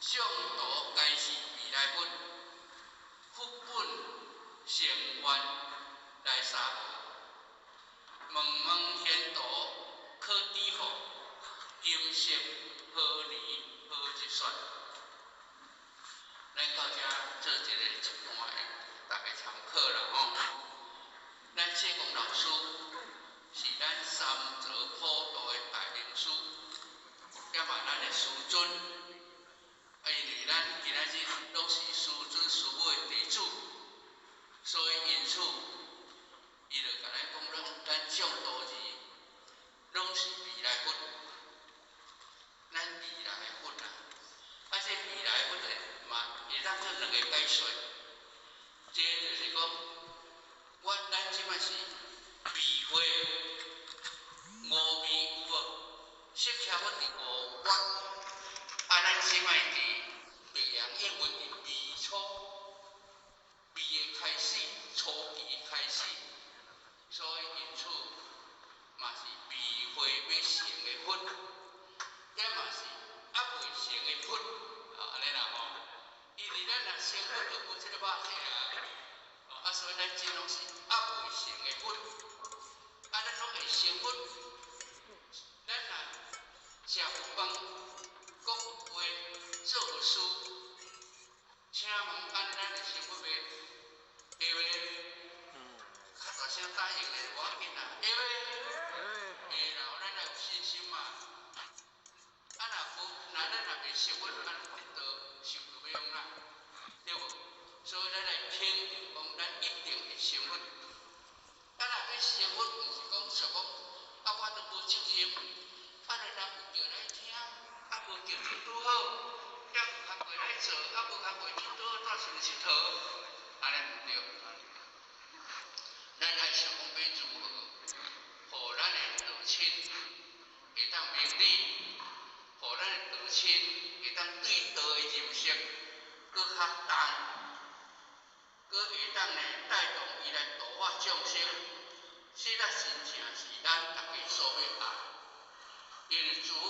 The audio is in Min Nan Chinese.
眾徒皆是未來佛，佛本成願來沙婆，問問賢徒可知否？今昔何年何日說？咱到遮做一個一段的，大家參考啦吼。咱謝公老師是咱三澤普度的大明師，也嘛咱的師尊。啊，因為咱今仔日攏是師尊師母的弟子，所以因此，伊就共咱講，攏咱眾徒兒攏是未來佛，咱未來的佛啊。啊，這未來佛的嘛，會當做兩個解說。這就是講，咱這擺是未會五味有無？釋迦佛佇五月，啊，咱這擺佇白陽應文佇未初，未的開始，初期開始，所以因此嘛是未會欲成的佛，也嘛是猶未成的佛，啊，按呢啦吼。因為咱若成佛就無這个肉體啊，啊，所以咱這攏是猶未成的佛，啊，咱攏會成佛。咱若食有飯、講話、做有事，請問按呢咱會成佛袂？會袂？較大聲答應咧，無要緊啦，會袂？會啦，咱來有信心嘛。啊，若無，若咱若袂成佛，咱得道成就欲創啦，對無？所以咱來肯定講，咱一定會成佛。啊，若欲成佛，毋是講說講，啊，我都無責任，啊，人有叫來聽，啊，無叫就拄好，也有工課來做，啊，無工課就拄好蹛厝𨑨迌，按呢毋對。咱愛想講欲如何，予咱的道親會當明理，予咱的道親會當對道的認識閣較重，閣會當呢帶動伊來度化眾生，這才真正是咱逐家所欲愛。因為主。